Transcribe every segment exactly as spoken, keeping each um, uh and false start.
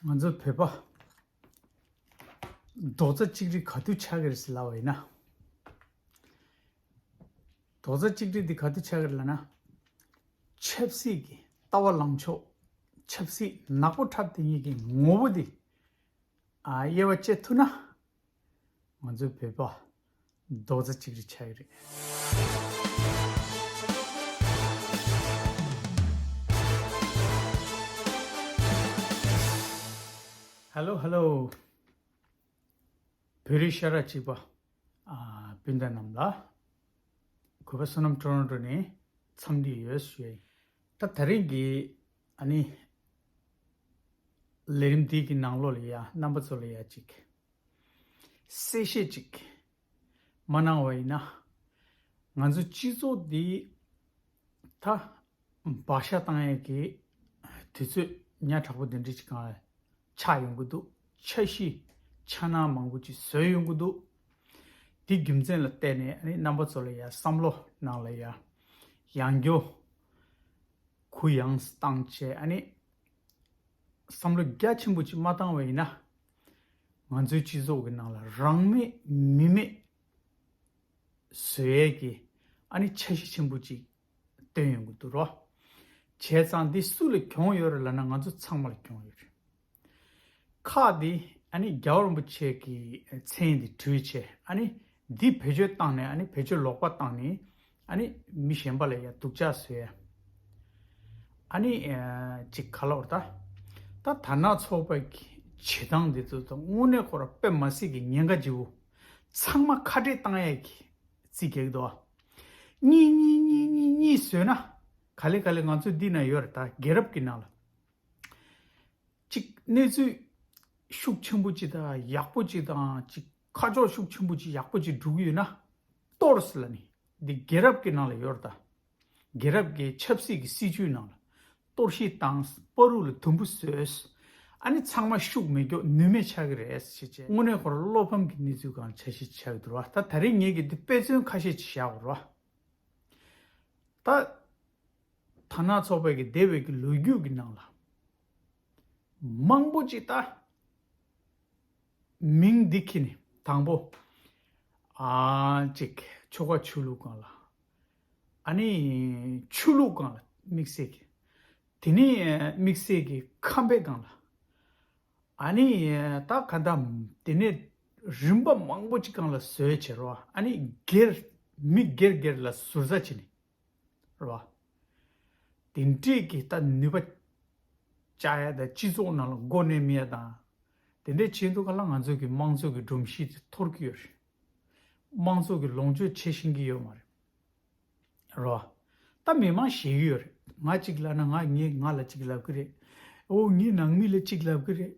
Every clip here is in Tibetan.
ང་ཚོ་བོད་པ་རྡོག་རྩ་གཅིག་སྒྲིལ་ག་དུས་ཆགས་ཀྱི་རེད་ཟེར་ལབ་པ་ཡིན་ན། རྡོག་རྩ་གཅིག་སྒྲིལ་འདི་ག་དུས་ཆགས་ཀྱི་རེད་ལབ་ན། ཆབ་སྲིད་ཀྱི་ལྟ་བ་ལངས་ཕྱོགས། ཆབ་སྲིད་ནག་པོ་འཁྲབ་དེ་གཉིས་ཀྱི་ངོ་བོ་འདི་ཨ་དབྱེ་བ་བཅད་ཐུབ་ན། ང་ཚོའི་བོད་པ་རྡོག་རྩ་གཅིག་སྒྲིལ་ཆགས་ཀྱི་རེད། ཧེ་ལོ་ཧེ་ལོ། བོད་རིགས་ཤ་ཁྲག་གཅིག་པ་ཨ་སྤུན་ཟླ་རྣམས་ལ། གུས་པ་བསོད་ནམས་ཊོ་རོན་ཊོ་ནས་འཚམས་འདྲི་ཡོད་ཞུ་ཡ་ཡིན། ད་དེ་རིང་གི་ཨ་ནི་ལས་རིམ་འདི་གི་ནང་ལོགས་ལ་ཡ་རྣམ་པ་ཚོ་ལ་ཡ་ཅིག་གསལ་བཤད་ཅིག་མ་གནང་བ་ཡིན་ན། ང་ཚོ་སྤྱི་ཚོགས་འདི་ད་བག་ཆགས་བཏང་ཡས་ཀྱི་དུས་ཚོད་ཉག་ཕྲ་པོ་འདི་འདྲ་ཅིག་གང་ཆགས་ཡོང་གི་འདུག་འཆར་གཞི་འཆར་སྣང་མང་པོ་ཅིག་བཟོས་ཡོང་གི་འདུག་དེ་རྒྱུ་མཚན་ལ་བརྟེན་ནས་ཨ་ནི་རྣམ་པ་ཚོ་ལ་ཡ་བསམ་བློ་ནང་ལ་ཡ་ཡང་བསྐྱར་གུ་ཡངས་བཏང་བྱས། ཨ་ནི་བསམ་བློ་རྒྱ་ཆེན་པོ་ཅིག་མ་བཏང་བ་ཡིན་ན། ང་ཚོའི་སྤྱི་ཚོགས་ཀྱི་ནང་ལ་རང་མེད་མི་མེད་བཟོ་ཡས་ཀྱི་ཨ་ནི་འཆར་གཞི་ཆེན་པོ་ཅིག་བཏོན་ཡོང་གི་འདུག་རོ། བྱས་ཙང་འདི་སུ་ལ་གྱོང་ཡོད་རེད་ལབ་ན། ང་ཚོ་ཚང་མ་ལ་གྱོང་ཡོད་རེད། ཁག་འདི་ཨ་ནི་རྒྱལ་བ་རིན་པོ་ཆེ་གི་མཚན་འདི་བྲིས་བྱས། ཨ་ནི་འདི་བེད་སྤྱོད་བཏང་ནས། ཨ་ནི་བེད་སྤྱོད་ལོག་པ་བཏང་ནས། ཨ་ནི་མི་གཞན་པ་ལ་ཡ་སྡུག་ཅག་བཟོས། ཨ་ནི་ཨ་ཅིག་ག་ལབ་དགོས་རེད། ད་ད་དར་ནག་ཚོགས་པ་གི་བྱེད་སྟངས་འདི་ཚོ་དང་དངོས་གནས་ཁོ་རང་དཔེ་མ་སྲིད་ཀྱི་ཉེན་ཁ་ཆེ་བོ། ཚང་མ་ཁ་བྲལ་བཏང་ཡས་ཀྱི་རྩིས་རྒྱག་གི་འདུག་གཉིས་གཉིས་གཉིས་གཉིས་གཉིས་བཟོས་ན། ག་ལེ་ག་ལེ་ང་ཚོ་འདི་ན་ཡོད་རེད། ད་རྒྱལ་རབས་ཀྱི་ནང་ལ་ཅིག་གནས་ཚུལ་ཤུགས་ཆེན་པོ་ཅིག་དང་ཡག་པོ་ཅིག་དང་། ཅིག་ཁ་ཕྱོགས་ཤུགས་ཆེན་པོ་ཅིག་ཡག་པོ་ཅིག་འགྲོ་གི་ཡོད་ན། གཏོར་ཟེར་ལབ་ནི་འདི་རྒྱལ་རབས་ཀྱི་ནང་ལ་ཡོད་རེད། ད་རྒྱལ་རབས་ཀྱི་ཆབ་སྲིད་ཀྱི་སྲིད་བྱུས་ནང་ལ་གཏོར་བཤིག་བཏང་། བར་དུ་ལ་དུམ་བུ་བཟོས། ཨ་ནི་ཚང་མ་ཤུགས་མེད་མཁན་ནུས་མེད་ཆགས་ཀྱི་རེད་ཟེར་བྱས། དངོས་གནས་ཁོ་རང་བློ་ཕམ་གྱི་གནས་ཚུལ་སྒང་འཆར་གཞི་ཆགས་ཀྱི་འདུག་ར། ད་ད་རེས་ངེད་ཀྱིས་འདི་དཔེ་མཚོན་ཁ་ཤས་ཅིག་བཞག་དགོས་ར། ད་དར་ནག་ཚོགས་པ་གི་འདས་པའི་གི་ལོ་རྒྱུས་ཀྱི་ནང་ལ་མང་པོ་ཅིག་ད་མིང་འདི་ཁྱེར་ནས། དང་པོ་ཨ་ཅིག་ཆོལ་ཁ་ཆོས་ལུགས་སྒང་ལ། ཨ་ནི་ཆོས་ལུགས་སྒང་ལ་དམིགས་བསལ་གྱི། དེ་ནས་དམིགས་བསལ་གྱི་ཁམས་པའི་སྒང་ལ། ཨ་ནི་ད་ག་ད་དེ་ནས་རིམ་པ་མང་པོ་ཅིག་སྒང་ལ་བཟོས་བྱས་རོ། ཨ་ནི་སྒེར་མི་སྒེར་སྒེར་ལ་ཟུར་ཟ་བྱས་ནས་རོ། དེ་འདྲས་ཀྱི་ད་ནུས་པ་བཅག་ཡ་དང་། སྤྱི་ཚོགས་ནང་ལ་མགོ་གནོན་མི་ཡ་དང་། དེ་འདྲས་བྱས་འདུག་ག་ལ་ང་ཚོ་གི་དམངས་གཙོ་གི་སྒྲོམ་གཞི་དེ་འཐོར་གྱི་ཡོད་རེད། དམངས་གཙོ་གི་ལོངས་སྤྱོད་བྱེད་ཤེས་ཀྱི་ཡོད་མ་རེད། རོ། ད་མི་མང་ཞེད་ཀྱི་ཡོད་རེད། ང་གཅིག་ལབ་ན་ང་ངས་ང་ལ་གཅིག་ལབ་ཀྱི་རེད། ཨོ་ངས་ནང་མི་ལ་གཅིག་ལབ་ཀྱི་རེད།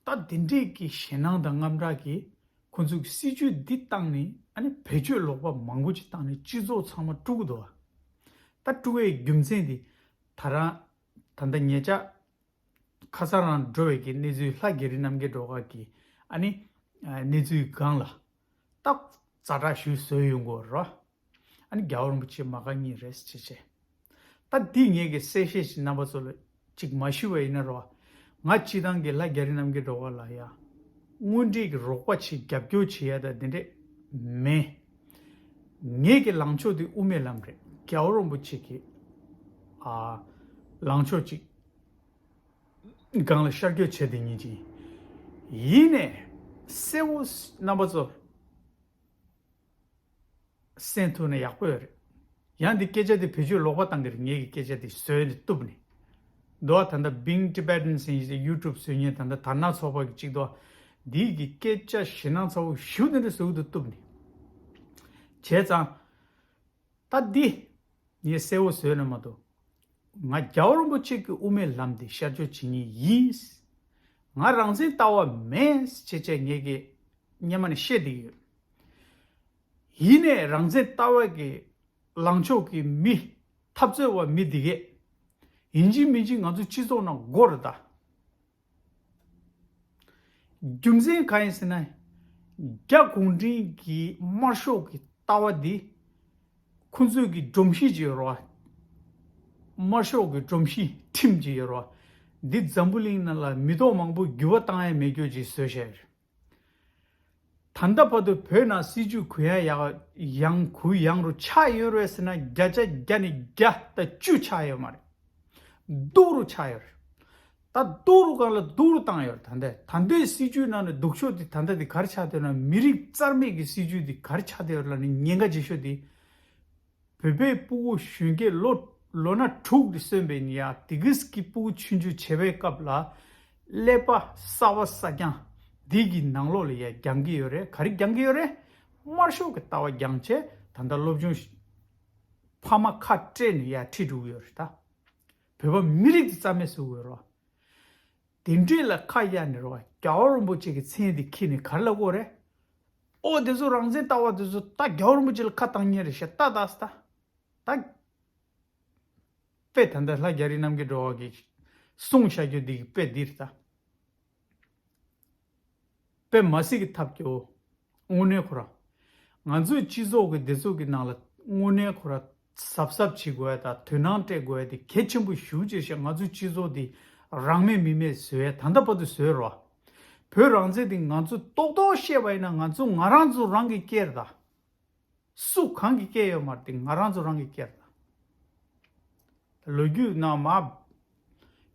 ད་དེ་འདྲས་ཀྱི་ཞེད་སྣང་དང་དངངས་སྐྲག་གིས་ཁོ་ཚོ་གི་སྲིད་བྱུས་འདི་བཏང་ནས། ཨ་ནི་བེད་སྤྱོད་ལོག་པ་མང་པོ་ཅིག་བཏང་ནས་སྤྱི་ཚོགས་ཚང་མ་དཀྲུག་གི་འདུག་བ། ད་དཀྲུག་པའི་རྒྱུ་མཚན་འདི་ད་རང་ད་ལྟ་ཉེ་ཆར་ཁ་སང་རང་འགྲོ་བའི་གི་གནས་ཚུལ། ལྷ་རྒྱ་རི་རྣམ་རྒྱལ་སྒྲོལ་དཀར་གྱི་ཨ་ནི་གནས་ཚུལ་སྒང་ལ་ད་ཛ་དྲག་ཞིག་བཟོས་ཡོང་གི་ཡོད་རེད། ཨ་ནི་རྒྱལ་བ་རིན་པོ་ཆེ་མ་དགའ་མཁན་རེད་ཟེར་བྱས། ད་འདི་ངས་གི་གསལ་བཤད་ཅིག་རྣམ་པ་ཚོ་ལ་ཅིག་མ་ཞུ་བ་ཡིན་ན་རོ། ང་སྤྱིར་བཏང་གི་ལྷ་རྒྱ་རི་རྣམ་རྒྱལ་སྒྲོལ་དཀར་ལ་ཡ་དངོས་འབྲེལ་གྱི་རོགས་པ་བྱེད། རྒྱབ་སྐྱོར་བྱེད་ཡ་ད་དེ་འདྲས་མེད། ངས་གི་ལངས་ཕྱོགས་དེ་དབུ་མའི་ལམ་རེད། རྒྱལ་བ་རིན་པོ་ཆེ་གི་ཨ་ལངས་ཕྱོགས་ཅིག་སྒང་ལ་ཤར་བསྐྱོད་བྱས་དེ་ཉིད་ཅིག་ཡིན། ཡིན་ནས་གསལ་བོ་རྣམ་པ་ཚོ་གསན་ཐུབ་ན་ཡག་པོ་ཡོད་རེད། ཡང་འདི་སྐད་ཆ་འདི་བེད་སྤྱོད་ལོག་པ་བཏང་གི་རེད། ངེད་ཀྱི་སྐད་ཆ་འདི་བཟོས་ནས་གཏུབ་ནས། འདུག་བ། ད་ལྟ་Being Tibetan ཟེར་མཁན་ཡུ་ཊུབ་བཟོ་མཁན་ད་ལྟ་དར་ནག་ཚོགས་པ་གི་གཅིག་འདུག་བ། འདི་གི་སྐད་ཆ་ཞེད་སྣང་ཚ་བོ་ཞེ་པོ་དེ་འདྲ་བཟོ་གི་འདུག་གཏུབ་ནས། བྱས་ཙང་ད་འདི་ངས་གསལ་བོ་བཟོས་ན་མ་གཏོགས། ང་རྒྱལ་བ་རིན་པོ་ཆེ་གི་དབུ་མའི་ལམ་འདི་ཤར་བསྐྱོད་བྱེད་མཁན་ཡིན། ང་རང་བཙན་ལྟ་བ་མེད་ཟེར་བྱས་ངས་གི་སྔོན་མ་ནས་བཤད་བསྡད་ཀྱི་ཡོད། ཡིན་ནས་རང་བཙན་ལྟ་བ་གི་ལངས་ཕྱོགས་ཀྱི་མི། འཐབ་རྩོད་པ་མི་འདི་གས་ཡིན་གཅིག་མིན་གཅིག་ང་ཚོ་སྤྱི་ཚོགས་ནང་དགོས་རེད་ད། རྒྱུ་མཚན་གང་ཡིན་ཟེར་ན། རྒྱ་གུང་ཁྲན་གྱི་དམར་ཤོག་གི་ལྟ་བ་འདི་ཁོང་ཚོས་ཀྱི་སྒྲོམ་གཞི་ཅིག་ཡོད་རེད་བ། དམར་ཤོག་གི་སྒྲོམ་གཞི་ཁྲིམས་ཅིག་ཡོད་རེད་བ། འདི་འཛམ་བུ་གླིང་ནང་ལ་མི་ཐོག་མང་པོ་འགྱུར་བ་བཏང་ཡ་མེད་རྒྱུ་ཅིག་བཟོས་བཞག་ཡོད་རེད། ད་ལྟ་བར་དུ་བོད་ནང་སྲིད་ཇུས་གུ་ཡངས་ཡག་ཡང་གུ་ཡངས་རུ་ཆགས་ཡོད་རེད་ཟེར་ན་བརྒྱ་ཆ་བརྒྱ་ནས་བརྒྱ་དང་བཅུ་ཆགས་ཡོད་མ་རེད། སྡུག་རུ་ཆགས་ཡོད་རེད། ད་སྡུག་རུ་གང་ལ་སྡུག་རུ་བཏང་ཡོད་རེད། ད་ལྟའི་ད་ལྟའི་སྲིད་ཇུས་ནང་ནས་སྡུག་ཤོས་དེ་ད་ལྟ་དེ་ག་རེ་ཆགས་བསྡད་ཡོད་ན། མི་རིགས་རྩ་མེད་ཀྱི་སྲིད་ཇུས་དེ་ག་རེ་ཆགས་བསྡད་ཡོད་རེད་ལབ་ན། ཉེན་ཁ་ཆེ་ཤོས་དེ། བོད་པའི་སྤུ་གུ་གཞོན་སྐྱེས་ལོ་ལོ་ན་དྲུག་དེ་སོན་པའི་ནི་ཡ་དེ་གིས་ཀྱི་སྤུ་གུ་ཆུང་ཆུང་བྱེད་པའི་སྐབས་ལ་ཀླད་པ་གསར་པ་གསར་རྐྱང་འདི་གི་ནང་ལོགས་ལ་ཡ་སྦྱང་གི་ཡོད་རེད། ག་རེ་སྦྱང་གི་ཡོད་རེད། དམར་ཤོག་གི་ལྟ་བ་སྦྱང་བྱས་ད་ལྟ་སློབ་སྦྱོང་ཕ་མ་ཁ་སྤྲད་ནས་ཡ་ཁྲིད་འགྲོ་གི་ཡོད་རེད། ད་བོད་པ་མི་རིགས་དེ་རྩ་མེད་བཟོ་གི་ཡོད་རེད། དེ་འདྲས་ལ་ཁ་གཡར་ནས་རོ། རྒྱལ་བ་རིན་པོ་ཆེ་གི་མཚན་དེ་འཁྱེར་ནས་ག་རེ་ལབ་དགོས་རེད། ཨོ་དེ་ཚོ་རང་བཙན་ལྟ་བ་དེ་ཚོ་ད་རྒྱལ་བ་རིན་པོ་ཆེ་ལ་ཁ་བཏང་མཁན་རེད་ཤག་ད་ད་ད་ད། དཔེ་ད་ལྟ་ལྷ་རྒྱ་རི་རྣམ་རྒྱལ་སྒྲོལ་དཀར་གྱིས་གསུངས་བཞག་རྒྱུ་འདི་གི་དཔེ་འདི་རེད་ད། དཔེ་མ་སྲིད་ཀྱི་ཐབས་སྐྱོ། དངོས་གནས་ཁོ་ར། ང་ཚོའི་སྤྱི་ཚོགས་ཀྱི་སྡེ་ཚོགས་ཀྱི་ནང་ལ་དངོས་གནས་ཁོ་ར་གཟབ་གཟབ་བྱེད་དགོས་ཡ་དང་དོ་སྣང་སྤྲད་དགོས་ཡ་དེ་གལ་ཆེན་པོ་ཞེ་པོ་ཅིག་རེད་ཤག་ང་ཚོའི་སྤྱི་ཚོགས་འདི་རང་མེད་མི་མེད་བཟོས་ཡ་ད་ལྟ་བར་དུ་བཟོས་རོགས། བོད་རང་བཙན་འདི་ང་ཚོས་རྡོག་རྡོག་བཤད་པ་ཡིན་ན་ང་ཚོ་ང་རང་ཚོ་རང་གིས་སྐྱེལ་རེད་ད། སུ་གང་གིས་སྐྱེལ་ཡོད་མ་རེད་དེ་ང་རང་ཚོ་རང་གིས་སྐྱེལ་རེད་ད། ལོ་རྒྱུས་ནང་མར་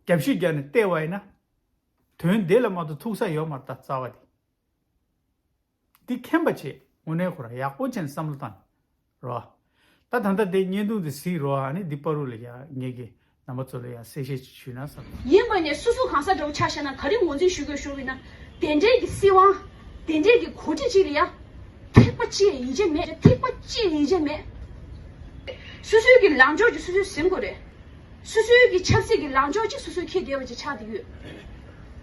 རྒྱབ་བཤུད་བརྒྱབ་ནས་བལྟས་པ་ཡིན་ན། དོན་དེ་ལ་མ་གཏོགས་ཐུག་ས་ཡོད་མ་རེད་ད་རྩ་བ་དེ། འདི་མཁྱེན་པ་བྱེད། དངོས་གནས་ཁོ་རང་ཡག་པོ་བྱས་ནས་བསམ་བློ་བཏང་། རོ། ད་ད་ལྟ་དེ་བརྙན་ཐུང་དེ་གཟིགས་རོགས། ཨ་ནི་འདི་བར་དུ་ལ་ཡ་ངེད་ཀྱིས་རྣམ་པ་ཚོ་ལ་ཡ་གསལ་བཤད་ཅིག་ཞུས་ན་བསམ། ཡིན་པ་ནས་སོ་སོ་གང་ཟག་འདྲ་བོ་ཆ་བཞག་ན་ག་རེ་ངོས་འཛིན་ཞུ་དགོས་ཞུ་བ་ཡིན་ན། དེ་འདྲའི་གི་སྲིད་དབང་། དེ་འདྲའི་གི་འགོ་ཁྲིད་ཅིག་ལ་ཡ། ཐེག་པ་ཅིག་ཡིད་ཆེས་མེད། ཐེག་པ་ཅིག་ཡིད་ཆེས་མེད། སོ་སོའི་གི་ལངས་ཕྱོགས་ཅིག་སོ་སོས་ཟིན་དགོས་རེད། སོ་སོའི་གི་ཆབ་སྲིད་ཀྱི་ལངས་ཕྱོགས་ཅིག་སོ་སོས་འཁྱེར་བསྡད་པ་ཅིག་ཆགས་བསྡད་ཡོད།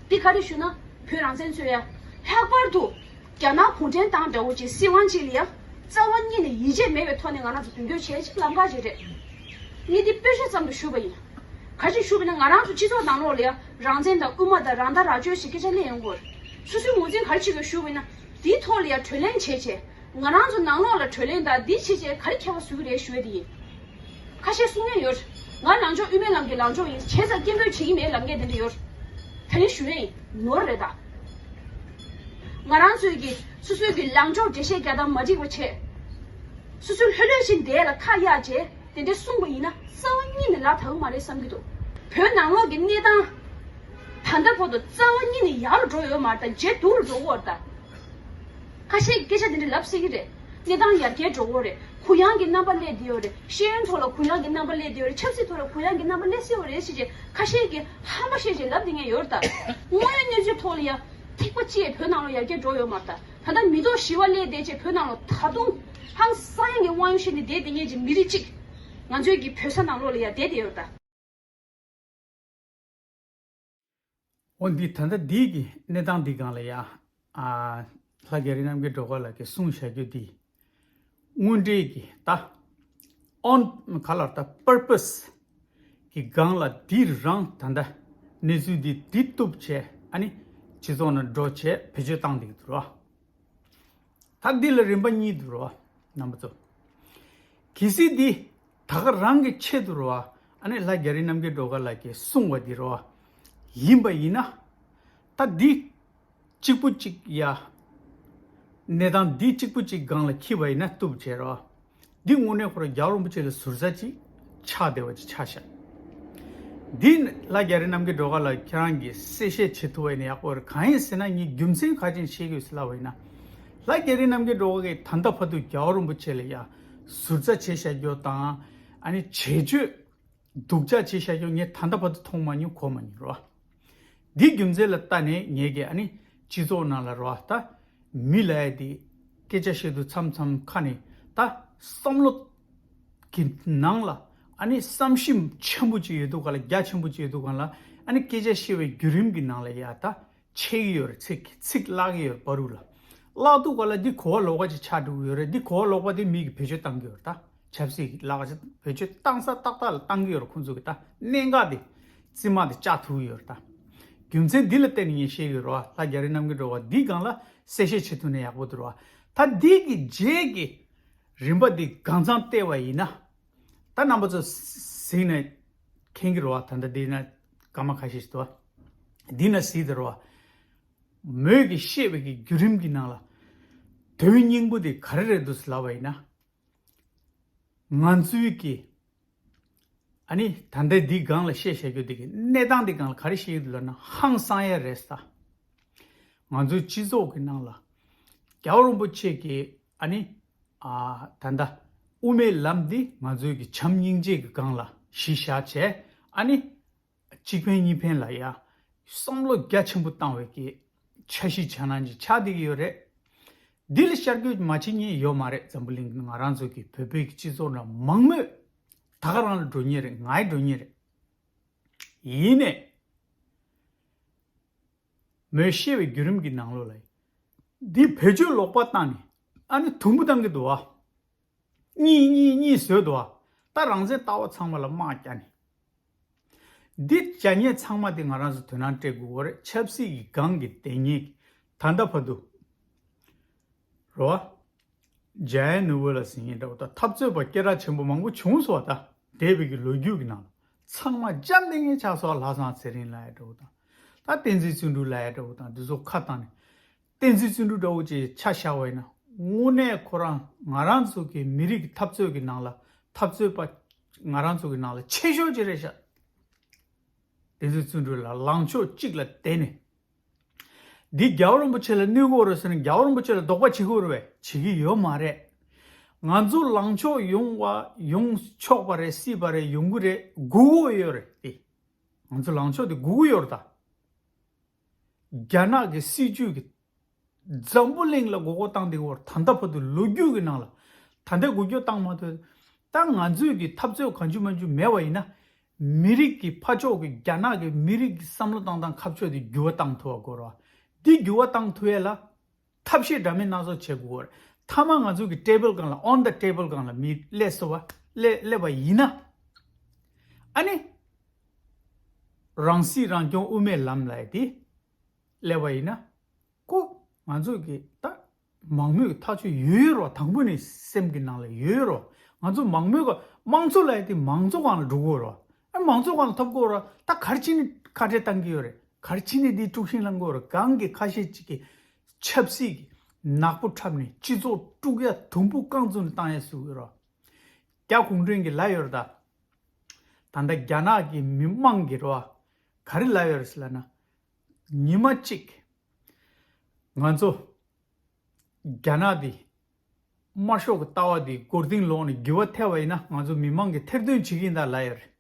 འདི་ག་རེ་ཞུ་ན། བོད་རང་བཙན་རྩོད་ཡ། ལྷག་པར་དུ། རྒྱ་ནག་གུང་ཁྲན་ཏང་འདྲ་བོ་ཅིག་སྲིད་དབང་ཅིག་ལ་ཡ། རྩ་བ་ཉིད་ནས་ཡིད་ཆེས་མེད་པའི་ཐོག་ནས་ང་རང་ཚོ་མདུན་སྐྱོད་བྱས་ཅིག་ལམ་ཁ་ཅིག་རེད། ངས་འདི་དཔེ་ཆ་ཙམ་དུ་ཞུས་པ་ཡིན། ག་ཅིག་ཞུས་པ་ཡིན་ན་ང་རང་ཚོ་སྤྱི་ཚོགས་ནང་ལོགས་ལ་ཡ། རང་བཙན་དང་དབུ་མ་དང་རང་ལྟ་རང་སྤྱོད་ཞིག་སྐད་ཆ་གླེང་ཡོང་གི་ཡོད་རེད། སོ་སོའི་ངོས་འཛིན་ག་རེ་བྱེད་དགོས་ཞུས་པ་ཡིན་ན། འདིའི་ཐོག་ལ་ཡ་གྲོས་གླེང་བྱས་བྱས། ང་རང་ཚོ་ནང་ལོགས་ལ་གྲོས་གླེང་དང་འདི་བྱས་བྱས་ག་རེ་ཁྱད་པར་བཟོ་གི་རེད་ཞུ་ཡ་དེ་ཡིན། ཁ་ཤས་གསུང་མཁན་ཡོད། ང་ནང་ཕྱོགས་དབུ་མའི་ལམ་གྱི་ལངས་ཕྱོགས་ཡིན། བྱས་ཙང་སྐད་འབོད་བྱེད་ཀྱི་མེད་ལབ་མཁན་དེ་འདྲ་ཡོད། ད་རིང་ཞུ་ཡ་ཡིན། ནོར་རེད་ད། ང་རང་ཚོའི་གི་སོ་སོའི་གི་ལངས་ཕྱོགས་འགྲེལ་བཤད་རྒྱག་སྟངས་མ་འགྲིག་པ་བྱས། སོ་སོའི་ལྷོད་ལྷོད་བཞིན་བསྡད་ལ་ཁ་གཡར་བྱས། དེ་འདྲ་གསུངས་པ་ཡིན་ན་རྩ་བ་ཉིད་ནས་ལག་ཐང་མ་རེད་བསམ་གྱི་འདུག་བོད་ནང་ལོགས་ཀྱི་གནས་སྟངས་ད་ལྟ་བར་དུ་རྩ་བ་ཉིད་ནས་ཡག་རུ་འགྲོ་ཡོད་མ་རེད་ད། ཇེ་སྡུག་རུ་འགྲོ་གི་ཡོད་རེད་ད། ཁ་ཤས་ཀྱིས་སྐད་ཆ་དེ་འདྲ་ལབ་སྲིད་ཀྱི་རེད། གནས་སྟངས་ཡར་རྒྱས་འགྲོ་གི་ཡོད་རེད། གུ་ཡངས་ཀྱི་རྣམ་པ་སླེབས་བསྡད་ཡོད་རེད། ཤེས་ཡོན་ཐོག་ལ་གུ་ཡངས་ཀྱི་རྣམ་པ་སླེབས་བསྡད་ཡོད་རེད། ཆབ་སྲིད་ཐོག་ལ་གུ་ཡངས་ཀྱི་རྣམ་པ་སླེབས་སྲིད་པ་རེད་ཟེར་བྱས་ཁ་ཤས་ཀྱིས་ཧམ་པ་བཤད་བྱས་ལབ་བསྡད་མཁན་ཡོད་རེད་ད། དངོས་ཡོད་གནས་ཚུལ་ཐོག་ལ་ཡ་ཐིགས་པ་གཅིག་བོད་ནང་ལ་ཡར་རྒྱས་འགྲོ་ཡོད་མ་རེད་ད། ད་ལྟ་མི་ཐོག་བཞི་པ་སླེབས་བསྡད་བྱས་བོད་ནང་ལ་ད་དུང་ཧང་སང་ཡང་གི་དབང་ཡོད་བཤད་ནས་བསྡད་བསྡད་མཁན་གྱི་མི་རིགས་གཅིག་ང་ཚོའི་གི་བོད་ས་ནང་ལོགས་ལ་ཡ་བསྡད་བསྡད་ཡོད་རེད་ད། འོ་འདི་ད་ལྟ་འདི་གི་གནས་སྟངས་འདི་སྒང་ལ་ཡ། ཨ། ལྷ་རྒྱ་རི་རྣམ་རྒྱལ་སྒྲོལ་དཀར་ལགས་ཀྱིས་གསུངས་བཞག་རྒྱུ་འདི། དངོས་འབྲེལ་གྱི་ད། on ག་ལ་ད་purpose གི་སྒང་ལ་འདི་རང་ད་ལྟ་གནས་ཚུལ་འདི་འདི་གཏུབ་བྱས་ཨ་ནི་སྤྱི་ཚོགས་ནང་འགྲོ་བྱས་བེད་སྤྱོད་བཏང་བསྡད་ཀྱི་འདུག་རོ། ད་འདི་ལ་རིམ་པ་གཉིས་འདུག་རོ། རྣམ་པ་ཚོ། གལ་སྲིད་འདི་ད་ག་རང་གི་ཆེད་དུ་རོ། ཨ་ནི་ལྷ་རྒྱ་རི་རྣམ་རྒྱལ་སྒྲོལ་དཀར་ལགས་ཀྱིས་གསུངས་པ་འདི་རོ། ཡིན་པ་ཡིན་ན། ད་འདི་གཅིག་པུ་གཅིག་ཡ། གནས་སྟངས་འདི་གཅིག་པུ་གཅིག་སྒང་ལ་འཁྱེར་བ་ཡིན་ན་བཏུབ་བྱས་རོ། འདི་དངོས་གནས་ཁོ་རང་རྒྱལ་བ་རིན་པོ་ཆེ་ལ་ཟུར་ཟ་ཅིག་ཆགས་བསྡད་པ་ཅིག་ཆགས་ཤག་འདི་ལྷ་རྒྱ་རི་རྣམ་རྒྱལ་སྒྲོལ་དཀར་ལགས་ཁྱེད་རང་གིས་གསལ་བཤད་བྱེད་ཐུབ་པ་ཡིན་ན་ཡག་པོ་རེད། གང་ཡིན་ཟེར་ན་ངས་རྒྱུ་མཚན་ག་རེ་བཤད་ཀྱི་ཡོད་ཟེར་ལབ་པ་ཡིན་ན། ལྷ་རྒྱ་རི་རྣམ་རྒྱལ་སྒྲོལ་དཀར་གྱིས་ད་ལྟ་བར་དུ་རྒྱལ་བ་རིན་པོ་ཆེ་ལ་ཡ་ཟུར་ཟ་བྱས་བཞག་རྒྱུ་དང་། ཨ་ནི་བྱེད་སྤྱོད་སྡུག་ཅག་བྱས་བཞག་རྒྱུ་ངས་ད་ལྟ་བར་དུ་མཐོང་མ་མྱོང་གོ་མ་མྱོང་རོ། འདི་རྒྱུ་མཚན་ལ་ལྟ་ནས་ངས་ཀྱི་ཨ་ནི་སྤྱི་ཚོགས་ནང་ལ་རོ་ད་མི་ལ་ཡ་དེ་སྐད་ཆ་བཤད་དུས་མཚམས་མཚམས་ཁ་ནས་ད་བསམ་བློ་གི་ནང་ལ་ཨ་ནི་བསམ་ཤེས་ཆེན་པོ་ཅིག་ཡོད་དུས་ག་ལ་རྒྱ་ཆེན་པོ་ཅིག་ཡོད་དུས་ག་ལ་ཨ་ནི་སྐད་ཆ་བཤད་པའི་བརྒྱུད་རིམ་གྱི་ནང་ལ་ཡ་ད་ཆད་ཀྱི་ཡོད་རེད། ཚིག་ཚིག་བརླག་གི་ཡོད་རེད་བར་དུ་ལ། བརླག་དུས་ག་ལ་འདི་གོ་བ་ལོག་པ་ཅིག་ཆགས་འགྲོ་གི་ཡོད་རེད། འདི་གོ་བ་ལོག་པ་དེ་མི་གིས་བེད་སྤྱོད་བཏང་གི་ཡོད་རེད་ད། ཆབ་སྲིད་ཀྱི་ལག་ཆ་བེད་སྤྱོད་བཏང་ས་ཏག་ཏག་ལ་བཏང་གི་ཡོད་རེད། ཁོང་ཚོ་གི་ད་གནད་འགག་དེ་རྩིས་མ་དེ་བཅག་ཐུབ་ཀྱི་ཡོད་རེད་ད། རྒྱུ་མཚན་འདི་ལ་བརྟེན་ནས་ངས་བཤད་ཀྱི་ཡོད་རེད་བ། ལྷ་རྒྱ་རི་རྣམ་རྒྱལ་སྒྲོལ་དཀར་འདིའི་སྒང་ལ་གསལ་བཤད་བྱེད་ཐུབ་ན་ཡག་པོ་འདུག་རེད་བ། ད་འདི་གི་རྗེས་ཀྱི་རིམ་པ་འདི་གང་འཚམ་བལྟས་པ་ཡིན་ན། ད་རྣམ་པ་ཚོ་གཟིགས་ནས་མཁྱེན་གྱི་རེད་བ། ད་ལྟ་འདི་ན་ སྐར་མ་ཁ་ཤས་ཤིག་འདུག་བ། འདི་ན་གཟིགས་དེ་རེད་བ། མོས་ཀྱིས་བཤད་པའི་གི་བརྒྱུད་རིམ་གྱི་ནང་ལ་དོན་སྙིང་པོ་དེ་ག་རེ་རེད་འདུག་ཟེར་ལབ་པ་ཡིན་ན། ང་ཚོའི་གི་ཨ་ནི་ད་ལྟ་འདི་སྒང་ལ་བཤད་བྱ་རྒྱུ་འདི་གི་གནས་སྟངས་འདི་སྒང་ལ་ག་རེ་བཤད་ཀྱི་འདུག་ལབ་ན་ཧང་སང་ཡ་རེད་ས། ང་ཚོའི་སྤྱི་ཚོགས་ཀྱི་ནང་ལ་རྒྱལ་བ་རིན་པོ་ཆེ་གི་ཨ་ནི་ཨ་ད་ལྟ་དབུ་མའི་ལམ་འདི་ང་ཚོའི་གི་བྱམས་སྙིང་རྗེ་གི་སྒང་ལ་གཞི་བཞག་བྱས། ཨ་ནི་གཅིག་ཕན་གཉིས་ཕན་ལ་ཡ་བསམ་བློ་རྒྱ་ཆེན་པོ་བཏང་བའི་གི་འཆར་གཞི་འཆར་སྣང་ཅིག་ཆགས་བསྡད་ཀྱི་ཡོད་རེད། འདི་ལ་ཤར་སྐྱོད་མ་བྱེད་མཁན་ཡོད་མ་རེད། འཛམ་བུ་གླིང་ང་རང་ཚོ་གི་བོད་པའི་གི་སྤྱི་ཚོགས་ནང་མང་མོས་ད་ག་རང་ལ་འགྲོ་མཁན་རེད། ང་ཡི་འགྲོ་མཁན་རེད། ཡིན་ནས་མོས་བཤད་པའི་བརྒྱུད་རིམ་གྱི་ནང་ལོགས་ལ་འདི་བེད་སྤྱོད་ལོག་པ་བཏང་ནས་ཨ་ནི་དུམ་བུ་བཏང་གི་འདུག་བ། གཉིས་གཉིས་གཉིས་བཟོས་འདུག་བ། ད་རང་བཙན་ལྟ་བ་ཚང་མ་ལ་དམག་རྒྱག་ནས། འདི་བྱ་ངན་ཚང་མ་དེ་ང་རང་ཚོ་དོ་སྣང་སྤྲད་དགོས་པ་རེད། ཆབ་སྲིད་ཀྱི་སྒང་གི་དེ་ཉིད་ད་ལྟ་བར་དུ་རེད་བ། ཇཱ་ཡ་ནུ་ཝེ་ལ་ཟེར་མཁན་འདྲ་བོ་དང་འཐབ་རྩོད་པ་སྐད་གྲགས་ཆེན་པོ་མང་པོ་བྱུང་སོང་བ། ད་འདས་པའི་གི་ལོ་རྒྱུས་ཀྱི་ནང་ལ་ཚང་མ་འཇམ་ལྡིང་ངེ་ཆགས་སོང་བ། ལྷག་བསམ་ཚེ་རིང་ལབ་ཡ་འདྲ་བོ་དང་། ད་བསྟན་འཛིན་བརྩོན་འགྲུས་ལབ་ཡ་འདྲ་བོ་དང་། འདི་ཚོ་ཁ་བཏང་ནས། བསྟན་འཛིན་བརྩོན་འགྲུས་འདྲ་བོ་ཅིག་ཆ་བཞག་པ་ཡིན་ན། དངོས་གནས་ཁོ་རང་ང་རང་ཚོ་གི་མི་རིགས་ཀྱི་འཐབ་རྩོད་ཀྱི་ནང་ལ་འཐབ་རྩོད་པ་ང་རང་ཚོ་གི་ནང་ལ་ཆེ་ཤོས་ཅིག་རེད་ཤག་བསྟན་འཛིན་བརྩོན་འགྲུས་ལ་ལངས་ཕྱོགས་གཅིག་ལ་བསྡད་ནས། འདི་རྒྱལ་བ་རིན་པོ་ཆེ་ལ་གནོད་ཀྱི་ཡོད་རེད་ཟེར་ན། རྒྱལ་བ་རིན་པོ་ཆེ་ལ་དོགས་པ་བྱེད་ཀྱི་ཡོད་རེད་པས། བྱེད་ཀྱི་ཡོད་མ་རེད། ང་ཚོ་ལངས་ཕྱོགས་ཡོང་བ་ཡོང་ཆོག་པ་རེད། སྲིད་པ་རེད། ཡོང་གི་རེད། སྒུག་གི་ཡོད་རེད་དེ། ང་ཚོ་ལངས་ཕྱོགས་དེ་སྒུག་གི་ཡོད་རེད་ད། རྒྱ་ནག་གི་སྲིད་ཇུས་ཀྱི་འཛམ་བུ་གླིང་ལ་མགོ་སྐོར་བཏང་བསྡད་ཡོད་རེད། ད་ལྟ་བར་དུ་ལོ་རྒྱུས་ཀྱི་ནང་ལ། ད་ལྟ་འགུལ་སྐྱོད་བཏང་མ་ཐུབ། ད་ང་ཚོས་ཀྱི་འཐབ་རྩོད་གང་བྱུང་མང་བྱུང་མེད་པ་ཡིན་ན། མི་རིགས་ཀྱི་ཕར་ཕྱོགས་ཀྱི་རྒྱ་ནག་གི་མི་རིགས་ཀྱི་བསམ་བློ་བཏང་སྟངས་ཁ་ཕྱོགས་དེ་འགྱུར་བ་བཏང་ཐུབ་པ་དགོས་རེད་བ། འདི་འགྱུར་བ་བཏང་ཐུབ་ཡས་ལ་ཐབས་ཤེས་འདྲ་མིན་སྣ་ཚོགས་བྱེད་དགོས་རེད། མཐའ་མ་ང་ཚོ་གི་ཊེ་བལ་སྒང་ལ། on the table སྒང་ལ་མི་སླེབས་སོང་བ། སླེབས་སླེབས་པ་ཡིན་ན། ཨ་ནི་རང་སྲིད་རང་སྐྱོང་དབུ་མའི་ལམ་ལབ་ཡས་དེ་སླེབས་པ་ཡིན་ན། ཀོ། ང་ཚོ་གི་ད་མང་མོས་ཀྱི་ཐག་གཅོད་ཡོད་ཡོད་རོ། དང་པོ་ནས་སེམས་ཀྱི་ནང་ལ་ཡོད་ཡོད་རོ། ང་ཚོ་མང་མོས་ཀྱི་དམངས་གཙོ་ལབ་ཡས་དེ་མང་གཙོ་སྒང་ལ་འགྲོ་དགོས་རོ། ཨ། མང་གཙོ་སྒང་ལ་ཐོབ་དགོས་རོ། ད་ག་རེ་བྱས་ནས་ཁ་བྲལ་བཏང་གི་ཡོད་རེད། ག་རེ་བྱས་ནས་འདི་དཀྲུག་ཤིང་བསླང་དགོས་རོ། གང་གི་ཁ་ཤས་ཅིག་གིས་ཆབ་སྲིད་ཀྱི་ནག་པོ་འཁྲབ་ནས་སྤྱི་ཚོགས་དཀྲུག་ཡ་དུམ་བུ་རྐང་བཙུགས་ནས་བཏང་ཡ་བཟོ་གི་རོ། རྒྱ་གུང་ཁྲན་གྱིས་ལབ་ཡོད་རེད་ད། ད་ལྟ་རྒྱ་ནག་གི་མི་མང་གིས་རོ། ག་རེ་ལབ་ཡོད་རེད་ཟེར་ལབ་ན། ཉི་མ་གཅིག་ང་ཚོ་རྒྱ་ནག་འདི་དམར་ཤོག་གི་ལྟ་བ་འདི་མགོ་རྟིང་སློག་ནས་འགྱུར་བ་ཐེབས་པ་ཡིན་ན། ང་ཚོ་མི་མང་གིས་ཐེར་འདོན་བྱེད་ཀྱི་ཡིན་ད་ལབ་ཡོད་རེད།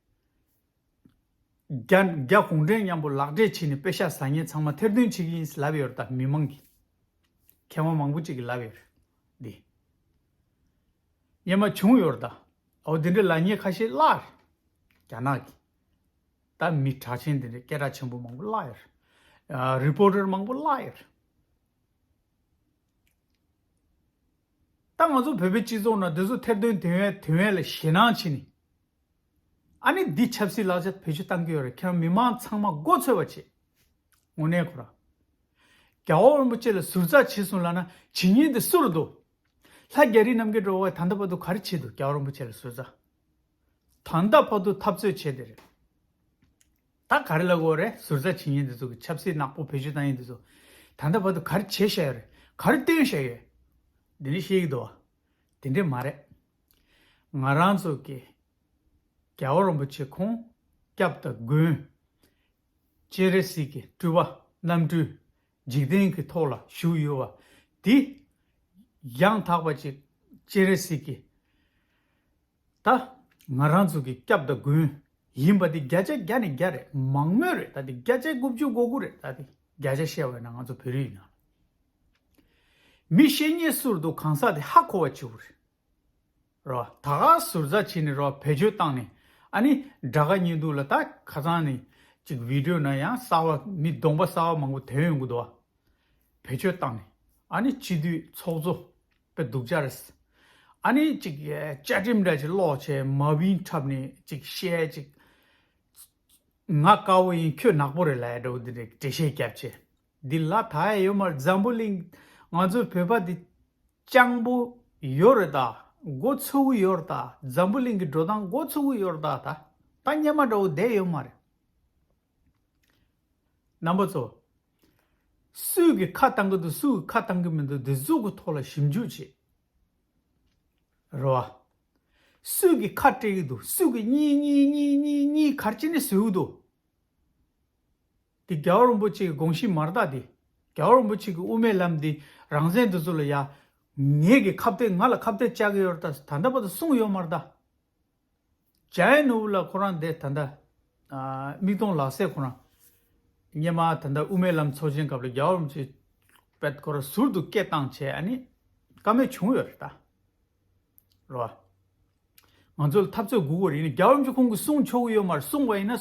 རྒྱ་རྒྱ་གུང་ཁྲན་མཉམ་པོ་ལག་འབྲེལ་བྱས་ནས་པེ་ཤག་ཟ་མཁན་ཚང་མ་ཐེར་འདོན་བྱེད་ཀྱི་ཡིན་ལབ་ཡོད་རེད་ད། མི་མང་གིས། མཁས་དབང་མང་པོ་ཅིག་གིས་ལབ་ཡོད་རེད་འདི། སྔོན་མ་བྱུང་ཡོད་རེད་ད། འོ་འདི་འདྲའི་ལབ་མཁན་ཁ་ཤས་བརླགས་རེད། རྒྱ་ནག་གི་ད་མི་གྲགས་ཆེན་འདི་འདྲའི་སྐད་གྲགས་ཆེན་པོ་མང་པོ་བརླགས་ཡོད་རེད། ཨ། རི་པོར་ཊར་མང་པོ་བརླགས་ཡོད་རེད། ད་ང་ཚོ་བོད་པའི་སྤྱི་ཚོགས་ནང་འདི་ཚོ་ཐེར་འདོན་དོན་ཡས་དོན་ཡས་ལ་ཞེད་སྣང་བྱས་ནས། ཨ་ནི་འདི་ཆབ་སྲིད་ལག་ཆ་བེད་སྤྱོད་བཏང་གི་ཡོད་རེད། ཁྱེད་རང་མི་མང་ཚང་མ་མགོ་ཚོས་པ་བྱེད། དངོས་གནས་ཁོ་རང་རྒྱལ་བ་རིན་པོ་ཆེ་ལ་ཟུར་ཟ་བྱས་སོང་ལབ་ན་བྱེད་མཁན་དེ་སུ་རེད་འདུག་ལྷ་རྒྱ་རི་རྣམ་རྒྱལ་འགྲོ་བ་ད་ལྟ་བར་དུ་ག་རེ་བྱས་འདུག་རྒྱལ་བ་རིན་པོ་ཆེ་ལ་ཟུར་ཟ། ད་ལྟ་བར་དུ་འཐབ་རྩོད་བྱས་དེ་རེད། ད་ག་རེ་ལབ་དགོས་རེད། ཟུར་ཟ་བྱེད་མཁན་དེ་ཚོ་གི་ཆབ་སྲིད་ནག་པོ་བེད་སྤྱོད་བཏང་མཁན་དེ་ཚོ་ད་ལྟ་བར་དུ་ག་རེ་བྱས་བཞག་ཡོད་རེད། ག་རེ་བཏོན་བཞག་ཡོད། འདི་འདྲ་བཤད་ཀྱི་འདུག་བ། དེ་འདྲ་མ་རེད། ང་རང་ཚོ་གི་རྒྱལ་བ་རིན་པོ་ཆེ་ཁོང་སྐྱབས་དང་མགོན། སྤྱན་རས་གཟིགས་ཀྱི་སྤྲུལ་པ་རྣམ་སྤྲུལ་འཇིག་རྟེན་གྱི་ཐོག་ལ་བཞུགས་ཡོད་པ་འདི་ཡང་དག་པ་ཅིག་སྤྱན་རས་གཟིགས་ཀྱི་ད་ང་རང་ཚོ་གི་སྐྱབས་དང་མགོན་ཡིན་པ་འདི་བརྒྱ་ཆ་བརྒྱ་ནས་བརྒྱ་རེད། མང་མོས་རེད། ད་འདི་བརྒྱ་ཆ་དགུ་བཅུ་གོ་དགུ་རེད། ད་འདི་བརྒྱ་ཆ་བཤད་པ་ཡིན་ན་ང་ཚོ་བོད་རིགས་ཡིན་ན། མི་ཤེས་མཁན་སུ་རེད་འདུག་གང་ཟག་དེ་ཧ་གོ་བ་བྱེད་དགོས་རེད། རོ། ད་ག་ཟུར་ཟ་བྱས་ནས་རོ། བེད་སྤྱོད་བཏང་ནས། ཨ་ནི་དགྲ་དགའ་གཉེན་སྡུག་ལ་ད་ཁ་སང་ནས་ཅིག་བི་ཌི་ཡོ་ནང་ཡང་གསར་པ་མི་གདོང་པ་གསར་པ་མང་པོ་ཐོན་ཡོང་གི་འདུག་བ། བེད་སྤྱོད་བཏང་ནས། ཨ་ནི་སྤྱི་འཐུས་ཚོགས་གཙོ་དཔེ་སྡུག་ཅག་རེད། ཨ་ནི་ཅིག་བཅའ་ཁྲིམས་འདྲ་ཅིག་ཀློག་བྱས། མ་བིན་འཁྲབ་ནས་ཅིག་བཤད་ཅིག་ང་དཀར་པོ་ཡིན། ཁྱོད་ནག་པོ་རེད་ལབ་ཡ་འདྲ་བོ་འདི་འདྲའི་འགྲེལ་བཤད་བརྒྱབ་བྱས། འདི་ལ་ད་ཡ་ཡོད་མ་རེད། འཛམ་བུ་གླིང་ང་ཚོའི་བོད་པ་འདི་སྤྱང་པོ་ཡོད་རེད་ད། མགོ་ཚོས་ཀྱི་ཡོད་རེད་ད། འཛམ་བུ་གླིང་གི་འགྲོ་སྟངས་མགོ་ཚོས་ཀྱི་ཡོད་རེད་ད། ད་ད་སྔོན་མ་འདྲ་བོ་བསྡད་ཡོད་མ་རེད། རྣམ་པ་ཚོ། སུས་ཀྱི་ཁ་བཏང་གི་འདུག་སུས་ཀྱི་ཁ་བཏང་གི་མི་འདུག་འདི་ཚོ་གི་ཐོག་ལ་ཞིབ་འཇུག་བྱེད། རེད་བ། སུས་ཀྱི་ཁ་སྤྲད་ཀྱི་འདུག་སུས་ཀྱི་གཉིས་གཉིས་གཉིས་གཉིས་གཉིས་གར་ཅི་ནས་བཟོས་ཀྱི་འདུག་འདི་རྒྱལ་བ་རིན་པོ་ཆེ་གི་དགོངས་གཞི་མ་རེད་ད། འདི་རྒྱལ་བ་རིན་པོ་ཆེ་གི་དབུ་མའི་ལམ་འདི་རང་བཙན་འདི་ཚོ་ལ་ཡ། ངེད་ཀྱི་ཁ་གཏད་ང་ལ་ཁ་གཏད་བཅག་གི་ཡོད་རེད་ད། ད་ལྟ་བར་དུ་གསུངས་ཡོད་མ་རེད་ད། ཇཱ་ཡ་ནོར་བུ་ལགས་ཁོ་རང་འདི་ད་ལྟ། ཨ། མིག་མཐོང་ལག་ཟས་ཁོ་རང་། སྔོན་མ་ད་ལྟ་དབུ་མའི་ལམ་ཚོགས་ཆེན་སྐབས་ལ་རྒྱལ་བ་རིན་པོ་ཆེ་དཔེ་ཁོ་རང་ཟུར་དུ་སྐད་བཏང་བྱས་ཨ་ནི་བཀའ་མོལ་བྱུང་ཡོད་རེད་ད། རེད་བ། ང་ཚོ་ལ་འཐབ་རྩོད་དགོས་ཀྱི་རེད། ཡིན་ན་རྒྱལ་བ་རིན་པོ་ཆེ་ཁོང་གིས་གསུང་ཆོག་གི་ཡོད་མ་རེད། གསུང་བ་ཡིན་ན་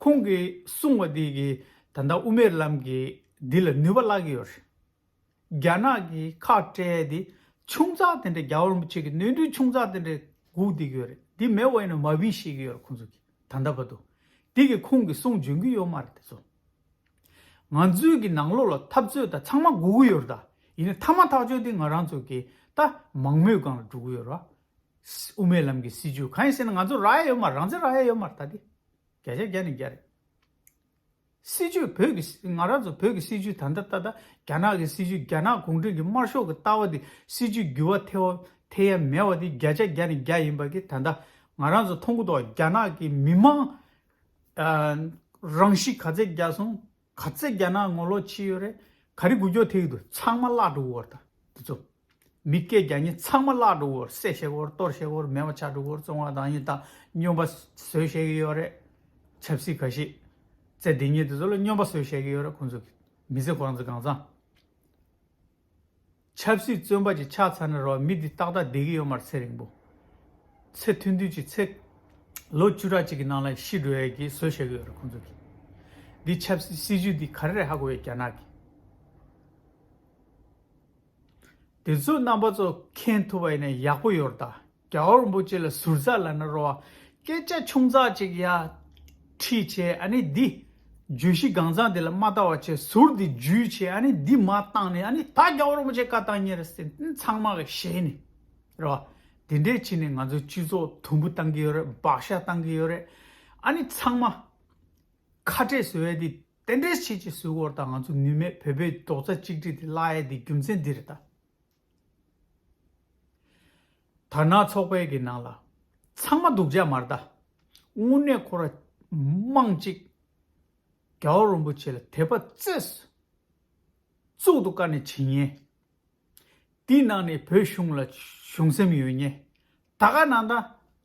ཁོང་གིས་གསུང་བ་འདི་གིས་ད་ལྟ་དབུ་མའི་ལམ་གྱི་འདི་ལ་ནུས་པ་བརླག་གི་ཡོད་རེད། རྒྱ་ནག་གིས་ཁ་བྲལ་ཏེ་ཆུང་ཙག་དེ་འདྲ་རྒྱལ་བ་རིན་པོ་ཆེ་གི་ནོར་འཁྲུལ་ཆུང་ཙག་དེ་འདྲ་སྒུག་བསྡད་ཀྱི་ཡོད་རེད། འདི་མེད་པ་ཡིན་ན་མ་བིན་ཤེས་ཀྱི་ཡོད་རེད་ཁོང་ཚོ་གིས་ད་ལྟ་བར་དུ། འདི་གི་ཁོང་གི་གསུང་འཇོན་གྱི་ཡོད་མ་རེད་དེ་ཚོ། ང་ཚོའི་གི་ནང་ལོགས་ལ་འཐབ་རྩོད་དང་ཚང་མ་དགོས་ཀྱི་ཡོད་རེད་ད། ཡིན་ནའི་མཐའ་མ་ཐག་ཆོད་འདི་ང་རང་ཚོ་གི་ད་མང་མོས་སྒང་ལ་འགྲོ་གི་ཡོད་རེད་བ། དབུ་མའི་ལམ་གྱི་སྲིད་བྱུས་གང་ཡིན་ཟེར་ན་ང་ཚོ་རག་ཡ་ཡོད་མ་རེད། རང་བཙན་རག་ཡ་ཡོད་མ་རེད་ད་འདི། བརྒྱ་ཆ་བརྒྱ་ནས་བརྒྱ་རེད། སྲིད་བྱུས་བོད་ཀྱི་སྲིད་ང་རང་ཚོ་བོད་ཀྱི་སྲིད་བྱུས་ད་ལྟ་ད་ལྟ་རྒྱ་ནག་གི་སྲིད་བྱུས་རྒྱ་ནག་གུང་ཁྲན་གྱི་དམར་ཤོག་གི་ལྟ་བ་འདི་སྲིད་བྱུས་འགྱུར་བ་ཐེབས་ཐེབས་ཡ་མེད་པ་འདི་བརྒྱ་ཆ་བརྒྱ་ནས་བརྒྱ་ཡིན་པ་གི་ད་ལྟ་ང་རང་ཚོ་མཐོང་གི་འདུག་རྒྱ་ནག་གི་མི་མང་ཨ་རང་ཤི་ག་ཚད་བརྒྱབ་སོང་། ག་ཚད་རྒྱ་ནག་ངོ་ལོག་བྱས་ཡོད་རེད། ག་རེ་འགུལ་སྐྱོད་ཐེབས་ཀྱི་འདུག་ཚང་མ་བརླག་འགྲོ་གི་ཡོད་རེད་ད་དེ་ཚོ། མི་སྐད་རྒྱག་མཁན་ཚང་མ་བརླག་འགྲོ་གི་ཡོད་རེད། བསད་བཞག་གི་ཡོད་རེད། གཏོར་བཞག་གི་ཡོད་རེད། མེད་པ་ཆགས་འགྲོ་གི་ཡོད་རེད། བཙོན་ཁང་བཏང་ཡིན་ད་སྨྱོན་པ་བཟོས་བཞག་གི་ཡོད་རེད། ཆབ་སྲིད་ཁ་ཤས་རྩེ་འདི་ཉིད་དེ་ཚོ་ལ་སྨྱོན་པ་བཟོས་བཞག་གི་ཡོད་རེད་ཁོང་ཚོ་གི་མི་ཚེ་ཁོ་རང་ཚོ་གང་ཚང་། ཆབ་སྲིད་བཙོན་པ་ཅིག་ཆགས་ཚར་ན་རོ་མི་འདི་ཏག་ཏག་བསྡད་ཀྱི་ཡོད་མ་རེད། ཚེ་རིང་པོ། ཚེ་ཐུང་ཐུང་ཅིག་ཚེ་ལོ་བཅུ་ཕྲག་ཅིག་གི་ནང་ལ་ཤི་འགྲོ་ཡས་ཀྱི་བཟོས་བཞག་གི་ཡོད་རེད་ཁོང་ཚོ་གི། འདི་ཆབ་སྲིད་སྲིད་བྱུས་འདི་ག་རེ་རེད་ཧ་གོ་བས་རྒྱ་ནག་གི། དེ་ཚོ་རྣམ་པ་ཚོ་མཁྱེན་ཐུབ་པ་ཡིན་ན་ཡག་པོ་ཡོད་རེད་ད། རྒྱལ་བ་རིན་པོ་ཆེ་ལ་ཟུར་ཟ་ལབ་ན་རོ། སྐད་ཆ་ཆུང་ཙག་ཅིག་ཡ། ཁྲིད་བྱས་ཨ་ནི་འདི། བརྗོད་གཞི་གང་ཚང་དེ་ལ་མ་ལྟ་བ་བྱས་ཟུར་འདི་འཇུས་བྱས་ཨ་ནི་འདི་མ་བཏང་ནས་ཨ་ནི་ད་རྒྱལ་བ་རིན་པོ་ཆེ་བཀའ་བཏང་མཁན་རེད་ཟེར་ཚང་མ་གི་ཞེད་ནས། རོ། དེ་འདྲས་བྱས་ནས་ང་ཚོའི་སྤྱི་ཚོགས་དུམ་བུ་བཏང་གི་ཡོད་རེད། བག་ཆགས་བཏང་གི་ཡོད་རེད། ཨ་ནི་ཚང་མ། ཁ་བྲལ་བཟོ་ཡས་འདི་དེ་འདྲས་བྱས་བྱས་བཟོ་གི་ཡོད་རེད་ད། ང་ཚོ་ནུས་མེད་བོད་པའི་རྡོག་རྩ་གཅིག་སྒྲིལ་དེ་བརླག་ཡས་འདི་རྒྱུ་མཚན་འདི་རེད་ད། དར་ནག་ཚོགས་པའི་གི་ནང་ལ་ཚང་མ་སྡུག་ཅག་མ་རེད་ད། དངོས་གནས་ཁོ་ར་མང་གཅིག་རྒྱལ་བ་རིན་པོ་ཆེ་ལ་དད་པ་རྩེ་གཙུག་ཏུ་བཀའ་ནས་བྱེད་མཁན། དེའི་ནང་ནས་བོད་གཞུང་ལ་གཞུང་སེམས་ཡོད་མཁན། ད་ག་ནང་ད་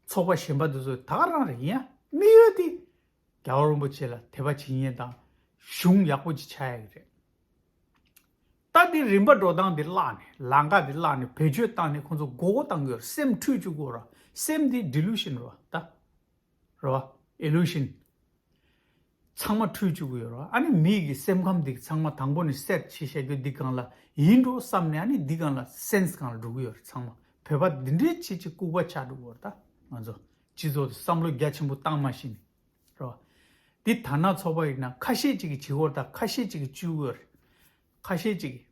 ཚོགས་པ་གཞན་པ་དེ་ཚོ་ད་ག་རང་རེད། ཡིན་ཡང་དམིགས་ཡུལ་དེ་རྒྱལ་བ་རིན་པོ་ཆེ་ལ་དད་པ་བྱེད་མཁན་དང་གཞུང་ཡག་པོ་ཅིག་ཆགས་ཡག་གི་རེད། ད་འདི་རིམ་པ་འགྲོ་སྟངས་འདི་བརླག་ནས་ལམ་ཁ་འདི་བརླག་ནས་བེད་སྤྱོད་བཏང་ནས་ཁོང་ཚོ་མགོ་སྐོར་བཏང་གི་ཡོད་རེད། སེམས་འཁྲུག་བཅུག་གི་ཡོད་རེད། སེམས་འདི་delusion་རེད་བ་ད། རེད་བ། illusion། ཚང་མ་འཁྲུག་བཅུག་གི་ཡོད་རེད་བ། ཨ་ནི་མི་གི་སེམས་ཁམས་འདི་ཚང་མ་དང་པོ་ནས་སེཊ་བྱེད་བཞག་རྒྱུ་འདི་སྒང་ལ་ཡིན་འགྲོ་བསམ་ནས་ཨ་ནི་འདི་སྒང་ལ་སེམས་སྒང་ལ་འགྲོ་གི་ཡོད་རེད། ཚང་མ་བོད་པ་འདི་འདྲའི་ཆེ་ཆེ་ལྐུགས་པ་ཆགས་འགྲོ་གི་ཡོད་རེད་ད། ང་ཚོ་སྤྱི་ཚོགས་འདི་བསམ་བློ་རྒྱ་ཆེན་པོ་བཏང་མ་ཤེས་ནས། རོ། འདི་དར་ནག་ཚོགས་པ་ཡིན་ན་ཁ་ཤས་ཅིག་གིས་བྱེད་ཀྱི་ཡོད་རེད་ད། ཁ་ཤས་ཅིག་གིས་བཅུག་གི་ཡོད་རེད། ཁ་ཤས་ཅིག་གིས།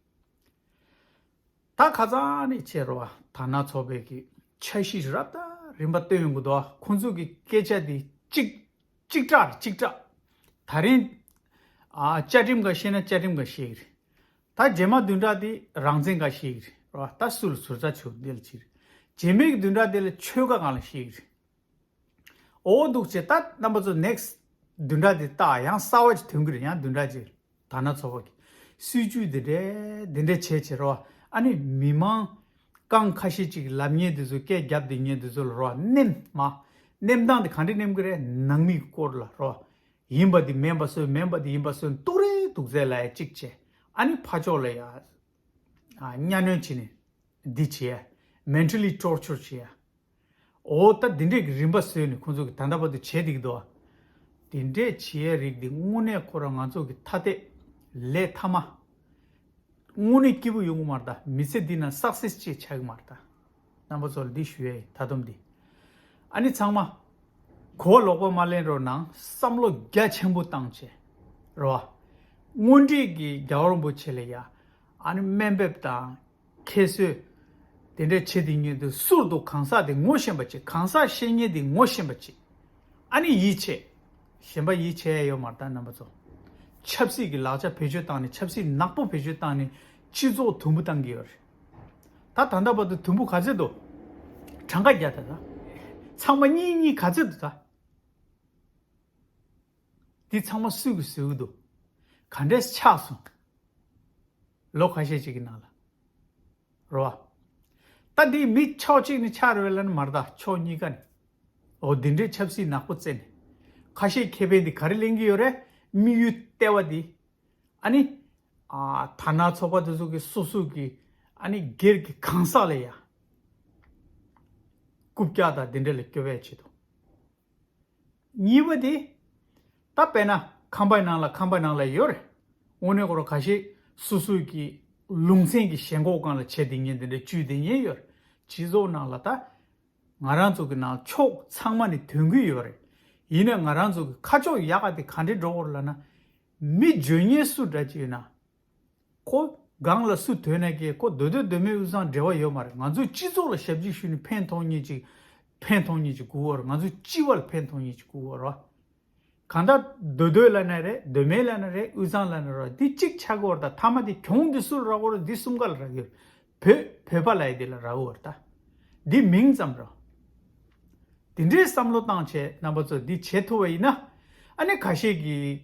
ད་ཁ་སང་ནས་བྱས་རོ། དར་ནག་ཚོགས་པའི་གི་འཆར་གཞི་རབ་དང་རིམ་པ་བཏོན་ཡོང་གི་འདུག་ཁོང་ཚོ་གི་སྐད་ཆ་འདི་གཅིག་གཅིག་གྲགས་རེད་གཅིག་གྲགས། ད་རིང་ཨ་བཅའ་ཁྲིམས་སྒང་བཤད་ན་བཅའ་ཁྲིམས་སྒང་བཤད་ཀྱི་རེད། ད་རྗེས་མ་བདུན་ཕྲག་འདི་རང་བཙན་སྒང་བཤད་ཀྱི་རེད་རོ། ད་སུ་ལ་ཟུར་ཟ་བྱེད་འདི་ལ་བྱེད་རེད། རྗེས་མའི་གི་བདུན་ཕྲག་འདི་ལ་ཆོལ་ཁ་སྒང་ལ་བཤད་ཀྱི་རེད། འོ་འདུག་བྱས་ད་རྣམ་པ་ཚོ་next་བདུན་ཕྲག་འདི་ལྟ་ཡང་གསར་བ་ཅིག་ཐོན་གྱི་རེད། ཡང་བདུན་ཕྲག་ཅིག་དར་ནག་ཚོགས་པ་གི་སྲིད་བྱུས་འདི་འདྲས་འདི་འདྲས་བྱས་བྱས་རོ། ཨ་ནི་མི་མང་རྐང་ཁ་ཤས་ཅིག་ལབ་མཁན་འདི་ཚོ་སྐད་རྒྱབ་བསྡད་མཁན་འདི་ཚོ་ལ་རོ་ནེམ་མ་ནེམ་སྟངས་འདི་ག་འདྲས་ནེམ་གི་རེད། ནང་མི་གི་སྐོར་ལ་རོ། ཡིན་པ་འདི་མིན་པ་བཟོས་མིན་པ་འདི་ཡིན་པ་བཟོས་འདུག་རེད་འདུག་ཚད་ལ་ཡ་གཅིག་བྱས་ཨ་ནི་ཕར་ཕྱོགས་ལ་ཡ་གཉའ་གནོན་བྱས་ནས་འདི་བྱས་mentally torture་བྱས། འོ་ད་འདི་འདྲས་ཀྱི་རིམ་པ་བཟོས་ནས་ཁོང་ཚོ་གི་ད་ལྟ་བར་དུ་བྱས་བསྡད་ཀྱི་འདུག་བ། འདི་འདྲས་བྱས་རིགས་འདི་དངོས་གནས་ཁོ་རང་ང་ཚོ་གི་ཐ་དད་ལས་མཐའ་མ། དངོས་གནས་སྐྱིད་པོ་ཡོང་གི་མ་རེད་ད། མི་ཚེ་འདི་ན་success་ཅིག་ཆགས་ཀྱི་མ་རེད་ད། རྣམ་པ་ཚོ་ལ་འདི་ཞུ་ཡས་ཡིན་ད་དུང་འདི། ཨ་ནི་ཚང་མ། གོ་བ་ལོག་པ་མ་ལེན་རོགས་གནང་། བསམ་བློ་རྒྱ་ཆེན་པོ་བཏང་བྱས། རོ། དངོས་འབྲེལ་གྱི་རྒྱལ་བ་རིན་པོ་ཆེ་ལ་ཡ། ཨ་ནི་དམའ་འབེབས་དང་། ཁྱད་གསོད། དེ་འདྲ་བྱེད་དེ་ཉིད་དུ་ཟུར་དུ་གང་ཟག་དེ་ངོ་ཤེས་པ་ཅིག་གང་ཟག་བཤད་མཁན་དེ་ངོ་ཤེས་པ་ཅིག་ཨ་ནི་ཡིད་ཆེས། གཞན་པ་ཡིད་ཆེས་ཡ་ཡོད་མ་རེད་ད་རྣམ་པ་ཚོ། ཆབ་སྲིད་ཀྱི་ལག་ཆ་བེད་སྤྱོད་བཏང་ནས། ཆབ་སྲིད་ནག་པོ་བེད་སྤྱོད་བཏང་ནས་སྤྱི་ཚོགས་དུམ་བུ་བཏང་གི་ཡོད་རེད། ད་ད་ལྟ་བར་དུ་དུམ་བུ་ག་ཚད་འདུག་གྲངས་ཀ་རྒྱག་ད། ད་ཚང་མ་གཉིས་གཉིས་ག་ཚད་འདུག་ད། འདི་ཚང་མ་སུས་ཀྱིས་བཟོས་ཀྱི་འདུག་ག་འདྲས་ཆགས་སོང་། ལོ་ཁ་ཤས་ཅིག་གི་ནང་ལ། རེད་བ། ད་འདི་མི་ཕྱོགས་གཅིག་ནས་ཆགས་རེད་བས་ལབ་ན་མ་རེད། ད་ཕྱོགས་གཉིས་ཀ་ནས། འོ་འདི་འདྲའི་ཆབ་སྲིད་ནག་པོ་བརྩད་ནས། ཁ་ཤས་ཁེ་ཕན་འདི་ག་རེ་ལེན་གྱི་ཡོད་རེད། དམིགས་ཡུལ་ལྟེ་བ་འདི། ཨ་ནི། ཨ། དར་ནག་ཚོགས་པ་དེ་ཚོ་གི་སོ་སོ་གི། ཨ་ནི་སྒེར་གྱི་གང་ཟག་ལ་ཡ། རྐུབ་བཀྱག་དང་འདི་འདྲ་ལ་སྐྱོ་བས་བྱེད་དོ། གཉིས་པ་དེ། ད་དཔེར་ན་ཁང་པའི་ནང་ལ། ཁང་པའི་ནང་ལ་ཡོད་རེད། དངོས་གནས་ཁོ་རང་ཁ་ཤས་སོ་སོའི་གི་ལུང་ཚན་གྱི་ཞེན་ཁོག་སྒང་ལ་བྱས་བསྡད་མཁན་དེ་འདྲ་བཅུག་བསྡད་མཁན་ཡོད་རེད། སྤྱི་ཚོགས་ནང་ལ་ད། ང་རང་ཚོ་གི་ནང་ཕྱོགས་ཚང་མ་ནས་ཐོན་གྱི་ཡོད་རེད། ཡིན་ནའི་ང་རང་ཚོ་གི་ཁ་ཕྱོགས་ཡག་ག་དེ་ག་འདྲས་འགྲོ་གི་ཡོད་རེད་ལབ་ན། མི་འཇོན་མཁན་སུ་འདྲ་ཅིག་ཡོད་ན། ཁོ་སྒང་ལ་སུ་ཐོན་ན་ཀྱི་ཁོ་སྡོད་སྡོད་སྡོད་མེད་དབུས་གཙང་འབྲེལ་བ་ཡོད་མ་རེད། ང་ཚོའི་སྤྱི་ཚོགས་ལ་ཞབས་ཕྱི་ཞུས་ནས་ཕན་ཐོགས་མཁན་ཅིག་ཕན་ཐོགས་མཁན་ཅིག་དགོས་ཀྱི་ཡོད་རེད། ང་ཚོའི་སྤྱི་པ་ལ་ཕན་ཐོགས་མཁན་ཅིག་དགོས་ཀྱི་ཡོད་རེད། གང་ལྟར་སྡོད་སྡོད་ལབ་ན་རེད། སྡོད་མེད་ལབ་ན་རེད། དབུས་གཙང་ལབ་ན་རེད། འདི་གཅིག་ཆགས་ཀྱི་ཡོད་རེད། ད་མཐའ་མ་དེ་གྱོང་འདི་སུ་ལ་རག་གི་ཡོད་རེད། འདི་གསུམ་ཀ་ལ་རག་གི་ཡོད་རེད། བོད་བོད་པ་ལབ་ཡ་དེ་ལ་རག་གི་ཡོད་རེད། ད་འདི་མིང་ཙམ་རེད། དེ་འདྲའི་བསམ་བློ་བཏང་བྱས་རྣམ་པ་ཚོ་འདི་བྱེད་ཐུབ་པ་ཡིན་ན། ཨ་ནི་ཁ་ཤས་ཀྱིས་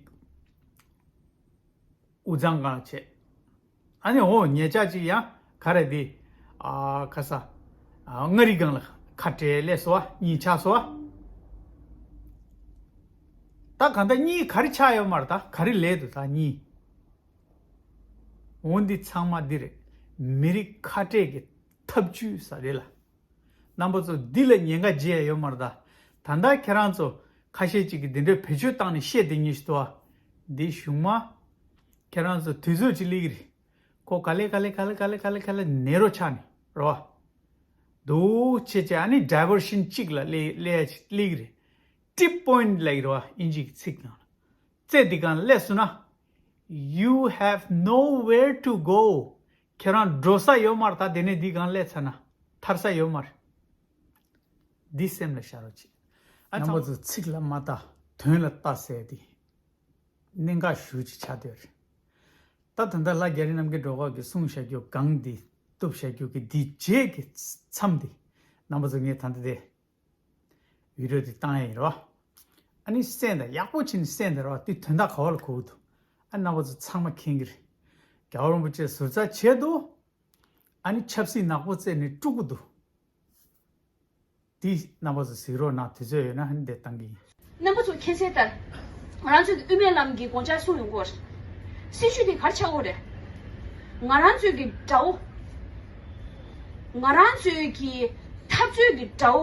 དབུས་གཙང་སྒང་བྱས། ཨ་ནི་འོ་ཉེ་ཆར་ཅིག་ཡང་ག་རེ་འདི། ཨ། ཁ་ས། ཨ། མངའ་རིས་སྒང་ལ་ཁ་བྲལ་སླེབས་སོང་བ། གཉིས་ཆགས་སོང་བ། ད་གང་ལྟར་གཉིས་ག་རེ་ཆགས་ཡོད་མ་རེད། ད་ག་རེ་ལས་འདུག་ད་གཉིས། འོ་འདི་ཚང་མ་འདི་རེད། མི་རིགས་ཁ་བྲལ་གྱི་ཐབས་ཇུས་ཟེར་རེད་ལ། རྣམ་པ་ཚོ་འདི་ལ་ཉེན་ཁ་འཇལ་ཡ་ཡོད་མ་རེད་ད། ད་ལྟ་ཁྱེད་རང་ཚོ་ཁ་ཤས་ཅིག་གིས་འདི་འདྲའི་བེད་སྤྱོད་བཏང་ནས་བཤད་བསྡད་མཁན་ཞིག་འདུག་ཨ། འདི་གཞུག་མ་ཁྱེད་རང་ཚོ་དུས་ཚོད་ཅིག་སླེབས་ཀྱི་རེད། ཁོ་ག་ལེ་ག་ལེ་ག་ལེ་ག་ལེ་ག་ལེ་ག་ལེ་ནེ་རོ་ཆགས་ནས་རེད་བ། འདུག་བྱས་བྱས་ཨ་ནི་ཌའི་ཝར་ཤན་གཅིག་ལ་སླེབས་སླེབས་སླེབས་ཀྱི་རེད། ཊིབ་པོ་ཡིན་ཊི་ལབ་ཀྱི་རེད་བ། དབྱིན་ཇི་གི་ཚིག་ནང་ལ། རྩེ་འདི་སྒང་སླེབས་སོང་ན། You have nowhere to go. ཁྱེད་རང་འགྲོ་ས་ཡོད་མ་རེད། ད་དེ་ནས་འདི་སྒང་སླེབས་ཚར་ན་ཐར་ས་ཡོད་མ་རེད། འདི་སེམས་ལ་བཞག་རོགས་བྱེད། ཨ་རྣམ་པ་ཚོ་ཚིག་ལ་མ་ལྟ་དོན་ལ་ལྟ་ཟེར་དེ་གནད་འགག་ཞེ་པོ་ཅིག་ཆགས་བསྡད་ཡོད་རེད། ད་ད་ལྟ་ལྷ་རྒྱ་རི་རྣམ་རྒྱལ་སྒྲོལ་དཀར་གྱིས་གསུངས་བཞག་རྒྱུ་སྒང་འདི་གཏུབ་བཞག་རྒྱུ་གི་འདི་རྗེས་ཀྱི་མཚམས་འདི་རྣམ་པ་ཚོ་ངས་ད་ལྟ་དེ། བི་ཌིའོ་དེ་བཏང་ཡ་ཡིན་རོ། ཨ་ནི་གསན་དང་། ཡག་པོ་བྱས་ནས་གསན་དང་རོ། དེ་དོན་དག་ག་བ་ལ་གོ་གི་འདུག་ཨ་རྣམ་པ་ཚོ་ཚང་མ་མཁྱེན་གྱི་རེད། རྒྱལ་བ་རིན་པོ་ཆེ་ཟུར་ཟ་བྱས་འདུག་ཨ་ནི་ཆབ་སྲིད་ནག་པོ་རྩེ་ནས་དཀྲུག་གི་འདུག་དེ་རྣམ་པ་ཚོ་གཟིགས་རོགས་གནང་། དུས་ཚོད་ཡོད་ན་ཨ་ནི་དེ་བཏང་གི་ཡིན། རྣམ་པ་ཚོ་མཁྱེན་གསལ་ལྟར། ང་རང་ཚོའི་དབུ་མའི་ལམ་གྱི་དགོངས་འཆར་གསུངས་ཡོང་གི་ཡོད་རེད། སྲིད་བྱུས་དེ་ག་རེ་ཆགས་ཡོད་རེད། ང་རང་ཚོའི་གི་དགྲ་བོ། ང་རང་ཚོའི་གི་འཐབ་རྩོད་ཀྱི་དགྲ་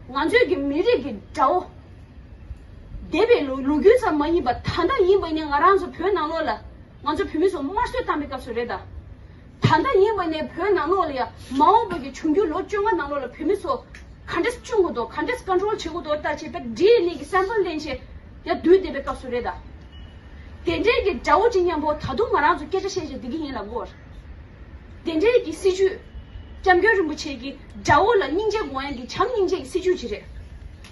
བོ། ང་ཚོའི་གི་མི་རིགས་ཀྱི་དགྲ་བོ། འདས་པའི་ལོ་ལོ་རྒྱུས་ཙམ་མ་ཡིན་པར་ད་ལྟ་ཡིན་པ་ནི་ང་རང་ཚོ་བོད་ནང་ལོགས་ལ་ང་ཚོ་བོད་མི་ཚོ་དམར་གསོད་བཏང་པའི་སྐབས་སུ་རེད་ད། ད་ལྟ་ཡིན་པ་ནི་བོད་ནང་ལོགས་ལ་ཡ་མ་འོངས་པ་གི་འབྱུང་འགྱུར་ལོ་བཅོ་ལྔ་ནང་ལོགས་ལ་བོད་མི་ཚོ་ག་འདྲས་སྐྱོང་དགོས་འདུག་ག་འདྲས་ཀོན་ཊོལ་བྱེད་དགོས་འདུག་ལྟ་བྱེད་པ་འདིའི་ནི་གི་སེམ་པལ་ལེན་བྱེད་ཡ་བསྡུས་བསྡད་པའི་སྐབས་སུ་རེད་ད། དེ་འདྲའི་གི་དགྲ་བོ་ཅིག་མཉམ་པོ་ད་དུང་ང་རང་ཚོ་སྐད་ཆ་བཤད་བྱས་བསྡད་ཀྱི་ཡིན་ལབ་དགོས། དེ་འདྲའི་གི་སྲིད་བྱུས། སྐྱབས་མགོན་རིན་པོ་ཆེ་གི་དགྲ་བོ་ལ་སྙིང་རྗེ་དགོངས་ཡ་གི་བྱམས་སྙིང་རྗེ་གི་སྲིད་བྱུས་ཅིག་རེད།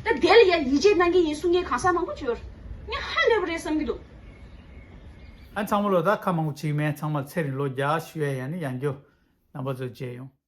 ད་དེ་ལ་ཡ་ཡིད་ཆེས་གནང་གི་ཡིན་གསུང་མཁན་གང་ཟག་མང་པོ་ཅིག་ཡོད་རེད། ངས་ཧ་ལས་པ་རེད་བསམ་གྱི་འདུག་ཨ་ཚང་མ་ལོ་ད་ཁ་མང་པོ་བྱེད་ཀྱི་མེད། ཚང་མ་ཚེ་རིང་ལོ་བརྒྱ་ཞུ་ཡ་ཡ་ནི་ཡང་རྒྱུ་རྣམ་པ་ཚོ་མཇལ་ཡོང་།